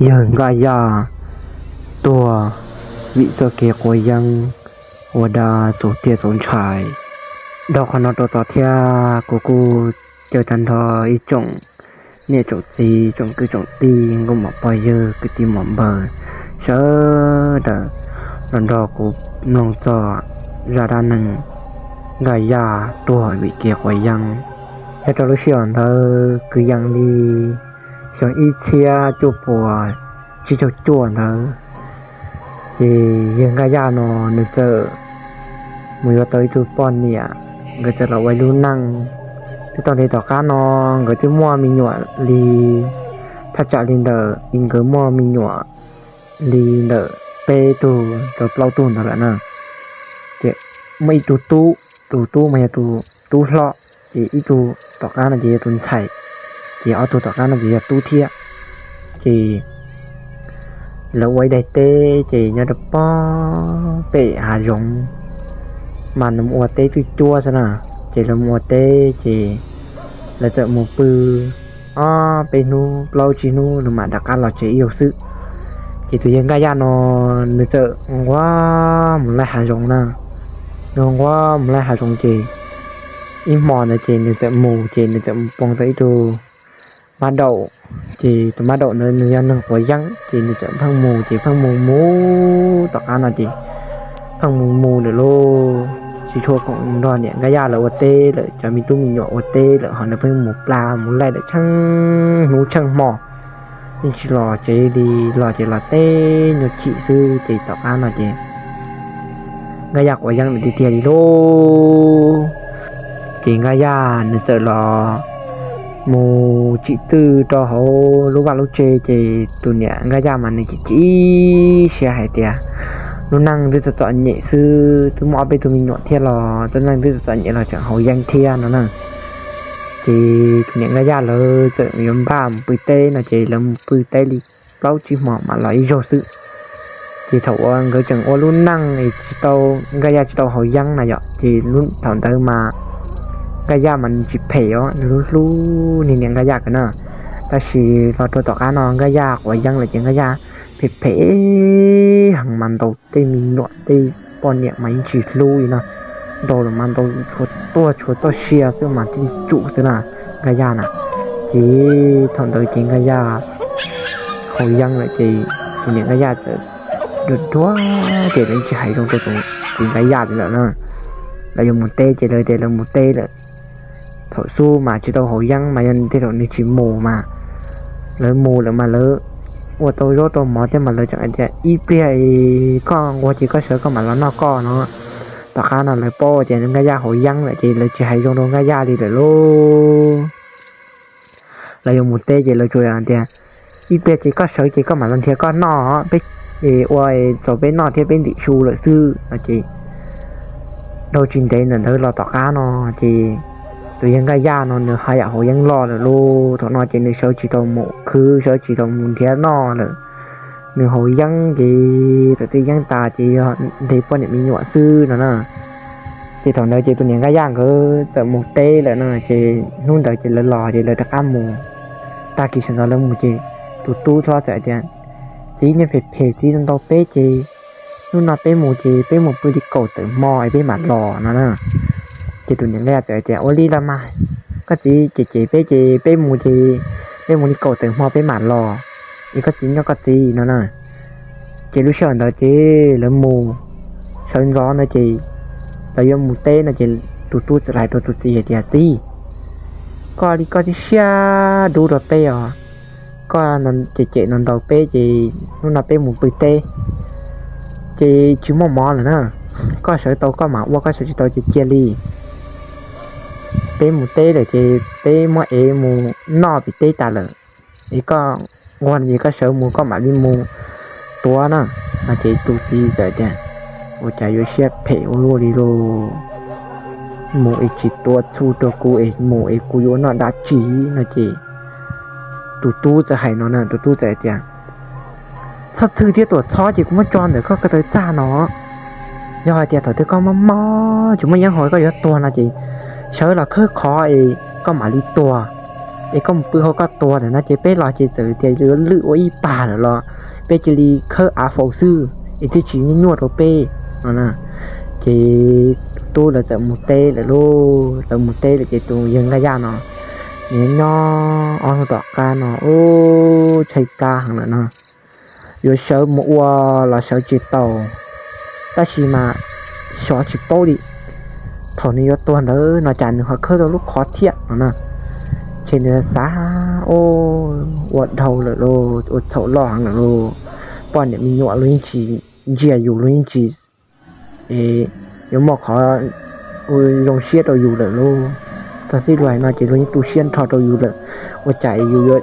Yawg Nkaj Yaj tuag vim txoj kev quav yeeb ua dab txaus tiaj txaus ntshai. Dhau qhov no rau tod thiab kuv kuj caw tag nrho ib tsoom niam tsoom txiv, tsoom kwv tsoom tij, nkauj muam pog yawg, kwv tij muam npawg sawv daws los nrog kuv mloog txog zaj dab neeg Nkaj Yaj tuag vim kev quav yeeb. Nyob rau lub sij hawm ntawd kwv yees li xyoo ib txhiab cuaj puas tsib caug cuaj ntawd, ces yawg Nkaj Yaj no nws txawm mus yuav tau ib tug poj niam, nkawd txawm los ua ib lub neej. Twb tau ntev tom qab no nkawd twb muaj me nyuam li, thaj tsam li ntawm, nkawd muaj me nyuam li ntawm peb tug rau plaub tug ntawd lawm na. Ces muaj ib tug tub, tus tub mas yog tus tub hlob, ces ib tug tom qab no ces yog tus ntxhais, ces ob tug tom qab no ces yog tub thiab. Ces lawv ua ib daim teb ces nyob rau pog pem hav zoov, mas nws mus ua teb twj cuab xwb na. Ces lawv mus ua teb ces lawv txawm mus pw ob peb hnub plaub tsib hnub nws mam rov qab los tsev ib zaug xwb. Ces tus yawg Nkaj Yaj no nws txawm nquag mus laij hav zoov na. Nws nquag mus laij hav zoov ces ib hmo ntawd ces nws txawm mus ces nws txawm mus poob tau ib tug mab daum. Ces tus mab daum ntawd nws yog neeg quav yeeb ces nws txawm pheej mus ces pheej mus mus tom qab no ces pheej mus mus lawm lauj. Tsis tshua khoom nrog niam Nkaj Yaj lawv ua teb lawm, cov me tub me nyuam ua teb lawm ho nws pheej mus pla mus laij lawm tsheej hnub tsheej hmo, yeej tsis los tsev li, los ces los teb nyuag chim xwb ces tom qab no ces Nkaj Yaj quav yeeb lawm tiag tiag li lauj. Ces Nkaj Yaj nws txawm los mus tsim twj rau hauv lub vaj lub tsev ces tus niam Nkaj Yaj mas nws chim chim siab hais tias lub neej twb txom txom nyem xwb, twb muaj ob peb tug me nyuam thiab los txoj neej twb txom txom nyem los tseem haus yeeb thiab no na. Ces tus niam Nkaj Yaj lawv txawm yuav npaj mus pw teb no ces lawv mus pw teb li plaub tsib hmo mam los ib zaug xwb. Ces thaum uas nkawd tseem ua lub neej es tsis tau, Nkaj Yaj tsis tau haus yeeb na yom, ces thaum ntawd mas Nkaj Yaj mas nws tsis phem os, nws hlub hlub niag niam Nkaj Yaj kawg na. Tab sis los rau tom qab no Nkaj Yaj quav yeeb lawm ces Nkaj Yaj phem phem heev mas ntaus tej me nyuam tej poj niam mas yeej tsis hlub li no. Ntaus lawm mas ntaus tshuav tuag tshuav txoj sia xwb mas tij tsum xwb na, Nkaj Yaj na. Ces thaum ntawd ces Nkaj Yaj haus yeeb lawm ces tus niam Nkaj Yaj txawm duav duav ces lawv tsis hais zoo rau tus txiv Nkaj Yaj li lawm na. Lawv yuav mus teb ces lawv tias lawv mus teb lawm. Thaum xub mas tsis tau haus yeeb mas yog tej thaum nws tsis mus mas lawv mus lawm mas lawv ua tau zaub tau mov thiab mas lawv tseem hais tias ib pliag koj nquag ces koj sawv koj mam los noj koj no. Tom qab no lawv paub tias Nkaj Yaj haus yeeb lawm ces lawv tsis hais zoo rau Nkaj Yaj li lawm lauj. Lawv yuav mus teb ces lawv tsuas tias ib pliag ces koj sawv ces koj mam los nrhiav koj noj, peb ua txaus peb noj thiab peb ntim su lawm xwb no ces dhau tsis ntev ntawm ntawd los tom qab no ces tus yawg Nkaj Yaj no nws haj yam haus yeeb loj lawm lauj. Thaum no ces nws sawv tsis tau mus khwv, sawv tsis tau mus nrhiav noj lawm. Nws haus yeeb ces thaum twg yeeb tas ces yog nrhiav poj niam me nyuam xwb no na. Ces thaum ntawd ces tus niam Nkaj Yaj nkawd txawm mus teb lawm no ces hnub ntawd ces lawv los ces lawv rov qab mus. Tag kis sawv ntxov lawv mus ces tus tub hlob txawm tias, txiv, nej phem phem txiv, ntau peb ces hnub no peb mus ces peb mus pw li kaum tawm hmo es peb mam los no na. Ces tus niam Nkaj Yaj txawm tias ua li los mas, koj txiv cem cem peb ces peb mus ces peb mus li kaum tawm hmo peb mam los, es koj txiv nyob koj txiv no na. Ces lub sij hawm ntawd ces lawv mus, sawv ntxov ntawd ces lawv yuav mus teb no ces tus tub txawm hais rau tus txiv hais tias txiv, koj li koj tib siab dub rau peb os, koj cem cem no ntaus peb ces hnub no peb mus pw teb ces tsis muaj mov lawm na. Koj sawv tau koj mam ua, koj sawv tsis tau ces cia li. Peb mus teb lawm ces peb muab ev mus noj pem teb tas lawm, es koj nquag ces koj sawv mus koj mam li mus tuav na. No ces tus txiv txawm tias ua cas yuav siab phem ua luaj li lauj, mus es tsis tuav txhuj rau kuv es mus es kuv yuav ua noj dab tsi no ces tus tub txawm hais no na, tus tub txawm tias txhob txhwj thiab tuam txhob ces kuv muab tso ntawm koj ko taw txaj no. Yog hais tias thaum twg koj mob mob tsis muaj yeeb haus koj yuav tuag no ces sawv los khawb qhov es koj mam li tuag. es koj mus pw hauv koj tuag lawm no ces peb los ces txawm tias yuav lwj ua ib pag lawm los peb cia li khawb av faus xwb es thiaj tsis nyuaj rau peb no. Ces tus tub lawv txawm mus teb lawm lauj, lawv mus teb lawm ces tus yawg Nkaj Yaj no nws nyob ob hnub tom qab no ub tshaib plab heev lawm no. Yuav sawv mus ua los sawv tsis tau, tab sis mas xyov tsis paub li thaum nws yuav tuag ntawd no cas nws ho khawb tau lub qhov thiab no na. Ces nws xav, ua dhau lawm lauj, ua txhaum loj heev lawm lauj, poj niam me nyuam luag yeej tsis ntsia yus, luag yeej tsis yuav muaj qhov zoo siab rau yus lawm lauj. Txog txij li no ces luag yeej tu siab nrho rau yus lawm, ua cas yus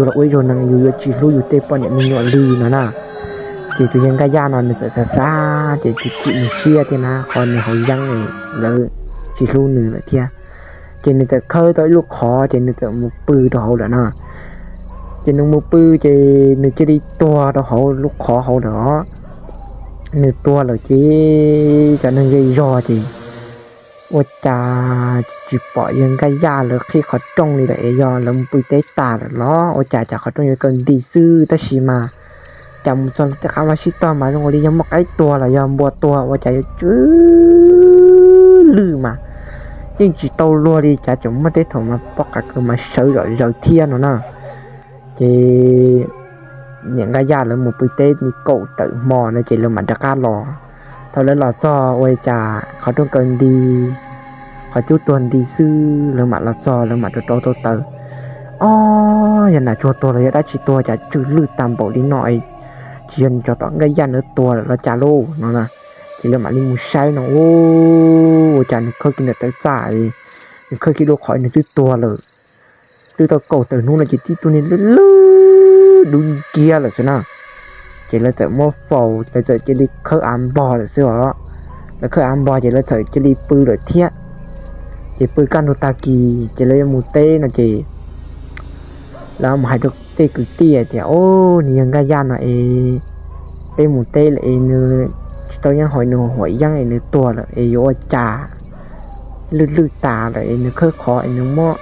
los ua ib zaug neeg yus yuav tsis hlub yus tej poj niam me nyuam li no na. Ces tus yawg Nkaj Yaj no nws txawm xav xav ces tsis txim nws siab thiab na, qhov nws haus yeeb lawv tsis hlub nws lawm thiab. Ces nws txawm khawb tau ib lub qhov ces nws txawm mus pw rau hauv lawm no. Ces nws mus pw ces nws cia li tuag rau hauv lub qhov hauv lawm os. Nws tuag lawm ces cov neeg zej zog ces ua cas tsis pom yawg Nkaj Yaj lawv qhib qhov rooj li lawm es yog lawv mus pw teb tas lawm los ua cas cas qhov rooj yuav kaw nti xwb, tab sis mas cas mus txog tej qab vaj sib tog mas zoo li yog muaj qaib tuag los yog npua tuag ua cas yuav tsw lwj mas yeej tsis tau luag li, cas tseem muaj tej thaum mas pob qa kaws mas sawv zom zaws thiab no na. Ces niam Nkaj Yaj lawv mus pw teb li kaum tawm hmo no ces lawv mam rov qab los. Thaum lawv los txog ua cas qhov rooj kaw nti, qhov cub tuag nti xwb, lawv mam los txog lawv mam rau rau tau taws. Ob, yog nas tsuag tuag los yog dab tsi tuag cas tsw lwj tag npaum li no, tsis yog nws tsov tom Nkaj Yaj ntawd tuag lawm los cas lauj no na. Ces lawv mam li mus saib no ua cas nws khawb kiag ntawm taw txaj, nws khawb kiag lub qhov nws twb tuag lawm, twb tau kaum tawm hnub no ces tib tug niag lwj lwj dub nciab lawm xwb na. Ces lawv txawm muab faus, lawv txawm cia li khawb av npog lawm xwb os. Lawv khawb av npog ces lawv txawm cia li pw lawm thiab. Ces pw kaj ntug tag kis ces lawv yuav mus teb no ces lawv mus hais rau tej kwv tij hais tias, Au, nws yawg Nkaj Yaj no es peb mus teb lawm es nws tsis tau yeeb haus, nws huam yeeb es nws tuag lawm es yuav ua cas, lwj lwj tas lawm es nws khawb qhov es nws muab,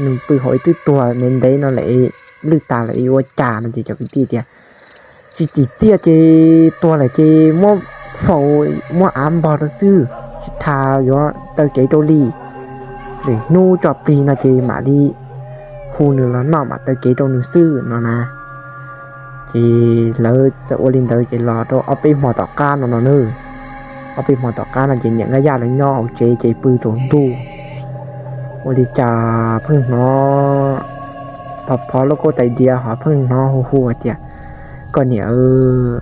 nws pw hauv es twb tuag ntev ntev no lawm es lwj tas lawm es yuav ua cas no ces cov kwv tij tias, Tsis txim txiaj ces tuag lawm ces muab faus, muab av npog rau xwb, tsis tas yuav taw kev rau li. Lwm hnub tso plig no ces mam li hu nws los noj mam taw kev rau nws xwb no na. Ces lawv txawm ua li ntawd ces los rau ob peb hmo tom qab no no na. Ob peb hmo tom qab no ces niam Nkaj Yaj lawv nyob hauv tsev ces pw tsaus ntuj, ua li cas pheej hnov phov phov lub kauj tais diav ho pheej hnov hu hu hais tias, Koj niam,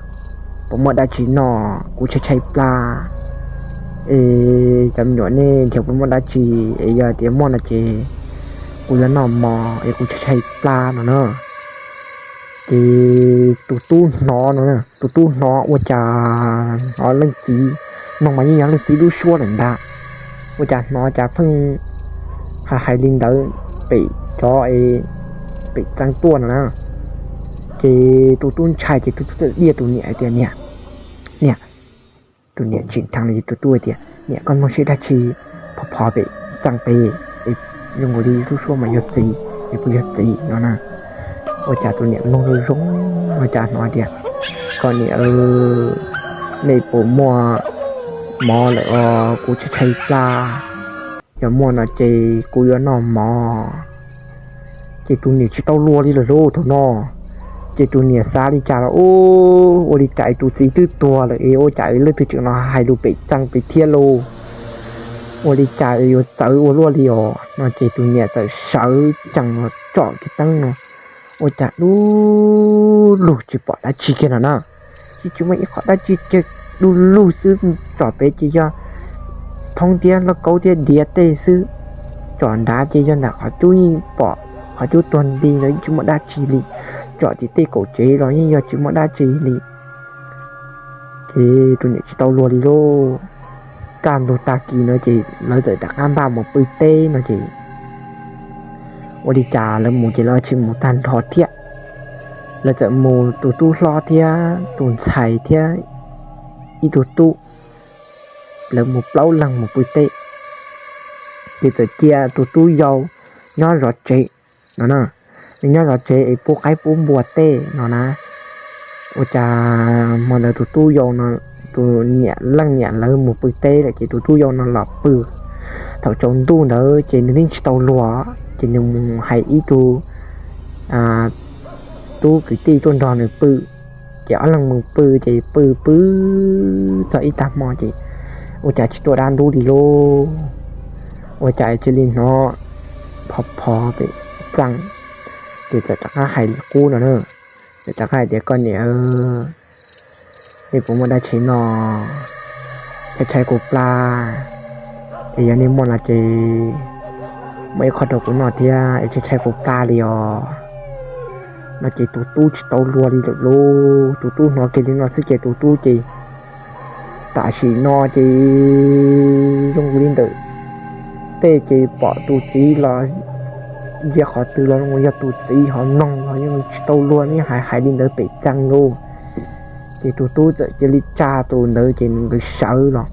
puas muaj dab tsi noj, kuv tshaib tshaib plab es cov me nyuam nej nrhiav puas muaj dab tsi es yog tias muaj no ces kuv yuav noj mov es kuv tshaib tshaib plab no na. Ces tus tub hnov no, tus tub hnov ua cas hnov leej txiv, no mas yeej yog leej txiv lub suab lawm ntag, ua cas hnov cas pheej hais hais li ntawd pem cov, pem txeev tuaj no na. Ces tus tub ntshai ces tus tub txawm diaj tus niam hais tias, Niam, niam, tus niam tsim dheev no ces tus tub hais tias, Niam, koj mloog seb dab tsi phov phov pem txeev pem, zoo nkaus li lub suab mas yog txiv es puas yog txiv no na. Ua cas tus niam mloog zoo zoo ua cas hnov tias, Koj niam, nej puas muaj mov lawm os, kuv tshaib tshaib plab, yog muaj no ces kuv yuav noj mov. Ces tus niam tsis tau luag li lawm lauj thaum no. Ces tus niam xav li cas los, Ua li cas es tus txiv twb tuag lawm es ua cas leej twg tseem los hais lus pem txeev pem thiab lauj? Ua li cas yuav txawv ua luaj li os no. Ces tus niam txawm sawv tsees los tsom kiag teeb no, ua cas du lug tsis pom dab tsi kiag no na. Tsis, tsis muaj ib qho dab tsi, du lug xwb. Tsom pem ces yog thoob thiab lauj kaub thiab diav tej xwb. Tsom nrad ces yog ntawm qhov cub yeej pom qhov cub tuag nti los yeej tsis muaj dab tsi li. Tsom tim tej kaum tsev los yeej yog tsis muaj dab tsi li. Ces tus niam tsis tau luag li lauj. Kaj ntug tag kis no ces lawv txawm rov qab npaj mus pw teb no ces ua li cas lawv mus ces lawv tsis mus tag nrho thiab. Lawv txawm mus tus tub hlob thiab tus ntxhais thiab ib tug tub, lawv mus plaub leeg mus pw teb. Ces txawm cia tus tub yau nyob zov tsev, no na, nws nyob zov tsev es pub qaib pub npua tej no na. Ua cas hmo ntawd tus tub yau no, tus niam leej niam lawv mus pw teb lawm ces tus tub yau no los pw. Thaum tsaus ntuj ntawd ces nws yeej tsis tau luag, ces nws mus hais ib tug tub kwv tij tuaj nrog nws pw. Ces ob leeg mus pw ces pw pw txog ib tag hmo ces ua cas tsis tuaj dab ntub li lauj. Ua cas cia li hnov phov phov pem txee, ces txawm rov qab hais li qub no na. Txawm rov qab hais tias, koj niam, nej puas muaj dab tsi no, tshaib tshaib kuv plab, es yog nej muaj no ces muab ib qho rau kuv noj thiab es tshaib tshaib kuv plab li os. No ces tus tub tsis tau luag li lawm lauj. Tus tub hnov kiag li no xwb ces tus tub ces tam sim no ces zoo li ntawm tej ces pom tus txiv los ntsia qhov twg los zoo yog tus txiv ho mloog los yeej tsis tau luag, nws hais hais li ntawd pem txee lauj. Ces tus tub txawm cia li tsa tus ntawd ces nws nkawd sawv los,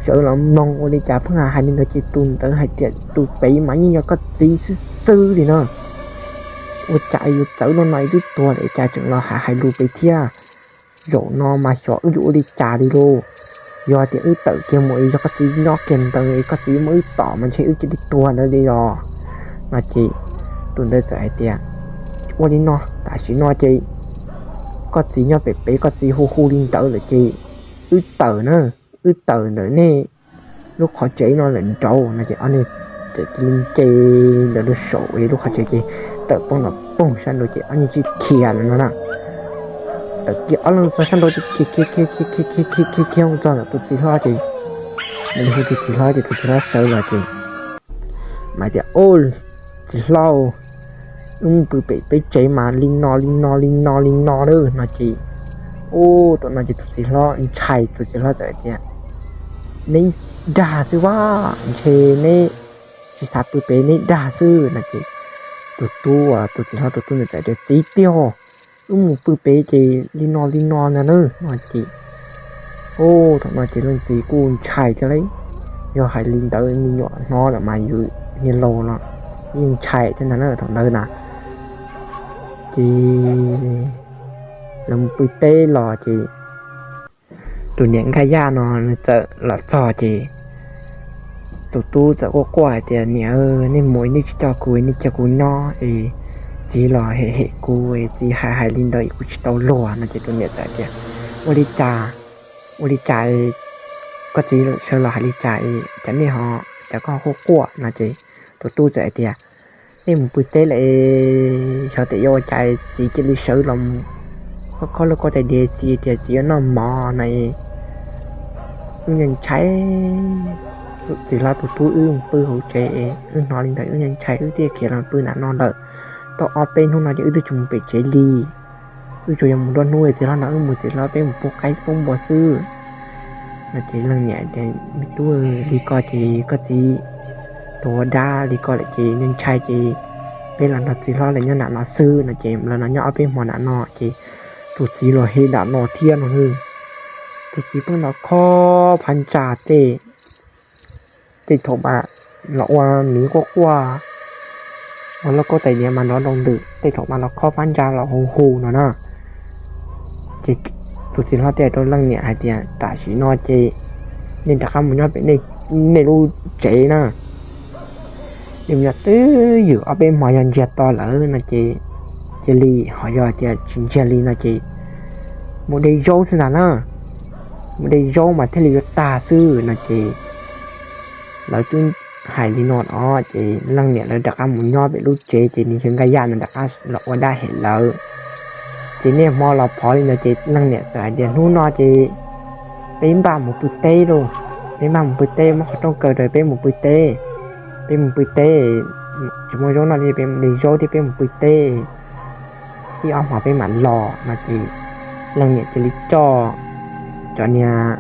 sawv los mloog ua li cas pheej hais hais li ntawd ces tus ntawd hais tias tus pem mas yeej yog koj txiv xwb xwb li no. Ua cas yus txawv no no es twb tuag lawm cas tseem los hais hais lus pem thiab. Zaum no mas xyov wb yuav ua li cas li lauj. Yog tias wb tawm kiag mus es yog koj txiv nyob kiag ntawd es koj txiv muab wb tom mas ntshe wb cia li tuag ntawd li os. No ces tus ntawd txawm hais tias, ua li no, tam sim no ces koj txiv nyob pem pem, koj txiv hu hu li ntawd lawm ces wb tawm na, wb tawm ntawm nej lub qhov tsev no lawm nraud. No ces ob niag txawm cia li nce ntawm lub saum lub qhov tsev ces tawm poob nram poog sab nraud ces ob niag tsis khiav lawm no na. Tawm kiag ob leeg txog sab nraud ces khiav khiav khiav khiav khiav khiav khiav khiav khiav mus txog ntawm tus txiv hlob ces nws hu tus txiv hlob ces tus txiv hlob sawv los ces mas tias, txiv hlob, wb mus pw pem peb tsev mas li no li no li no li no lawm. No ces, ub, thaum no ces tus txiv hlob ntshai, tus txiv hlob txawm tias, neb dag xwb vaj, ntshe neb tsis xav pw pem, neb dag xwb. No ces tus tub, tus txiv hlob tus tub ntawd txawm tias, txiv tiag, wb mus pw pem ces li no li no ntag na. No ces, ub, thaum no ces leej txiv kuj ntshai thiab lauj. Yog hais li ntawd me nyuam hnov lawm mas yus niag laus los yeej ntshai thiab ntag na thaum ntawd na. Ces lawv mus pw teb los ces tus niam Nkaj Yaj no nws txawm los txog ces tus tub txawm quaj quaj hais tias, niam, nej mus nej tsis coj kuv, nej cia kuv nyob es txiv los hem hem kuv, txiv hais hais li ntawd kuv tsis tau luag. No ces tus niam txawm tias, ua li cas, ua li cas, koj txiv sawv los hais li cas es cas nej ho, cas koj ho quaj quaj? No ces tus tub txawm hais tias, nej mus pw teb lawm es xyov tes yuav ua cas txiv cia li sawv los mus khob khob lub kauj tais diav, txiv tias txiv yuav noj mov no es wb ntshai ntshai. Txiv hlob tus tub, wb mus pw hauv tsev es wb hnov li ntawd wb ntshai ntshai wb thiaj khiav los pw nram no lawm. Tau ob peb hnub no ces wb twb tsis mus pem tsev li. Wb tsuas yog mus nruab hnub txiv hlob no wb mus txiv hlob peb mus pub qaib pub npua xwb. No ces leej niam tias, me tub, li ko ces koj txiv tuag dab li ko lawm ces ntshai ntshai ces peb los nrog txiv hlob lawv nyob nram no xwb. No ces lawv los nyob ob peb hmo nram no ces tus txiv los hem nram no thiab no. Tus txiv pheej los khob phab ntsa tej, tej thaum mas los ua miv quaj quaj, ua lub kauj tais diav mas nrov nroo ntws, tej thaum mas los khob phab ntsa los hu hu no na. Ces tus txiv hlob thiaj rau leej niam hais tias, tam sim no ces nej rov qab mus nyob pem nej lub tsev na. Nej mus nyob twj ywm ob peb hmo, yog ntsiag to lawm no ces cia li, ho yog tias tsis ntsiag li no ces mus de zaub xwb ntag na. Mus de zaub mas thiaj li yuav tag xwb. No ces lawv twb hais li no no ces leej niam lawv rov qab mus nyob pem lub tsev ces niag Nkaj Yaj no rov qab los ua dab hem lawv. Ces niaj hmo los phov li ntawd ces leej niam txawm hais tias, hnub no ces peb npaj mus pw teb lauj, peb npaj mus pw teb, muab qhov rooj kaw rau peb mus pw teb. Peb mus pw teb, tsis muaj zaub noj li, peb mus de zaub thiab peb mus pw teb, ib ob hmo peb mam los. No ces leej niam cia li coj cov niag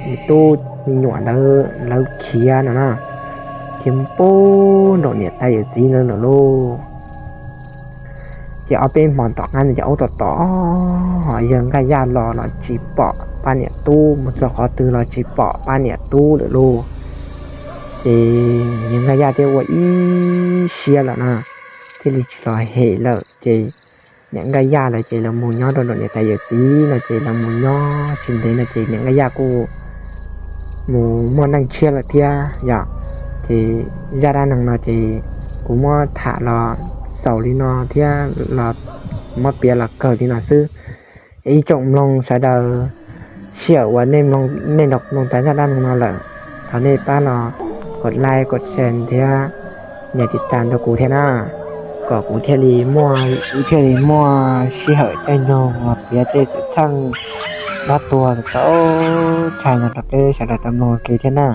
me tub me nyuam ntawd lawv khiav no na, khiav mus pub nraum niam tais yawm txiv ntawd lawm lauj. Ces ob peb hmo tom qab ntawd ces ub tom tom, yawg Nkaj Yaj los los tsis pom pab niam tub, mus txog qhov twg los tsis pom pab niam tub lawm lauj. Ces yawg Nkaj Yaj thiaj ua ib siab lawm na, thiaj li tsis los hem lawm ces niam Nkaj Yaj lawv ces lawv mus nyob rau nram niam tais yawm txiv no ces lawv mus nyob tsis ntev no ces niam Nkaj Yaj kuj mus muaj neej tshiab lawm thiab yom. Ces zaj dab neeg no ces kuv muab tham los xaus li no thiab los muab piav los kawg li no xwb. Ib tsoom mloog sawv daws, sij hawm uas nej mloog, nej los mloog tas zaj dab neeg no lawm, thov nej pab los kos like kos share thiab nias tiv tas rau kuv thiab na, kom kuv thiaj li muaj, kuv thiaj li muaj sij hawm caij nyoog los piav tej xwm txheej dab tuag txaus ntshai no rau peb sawv daws tau mloog ua ke thiab na.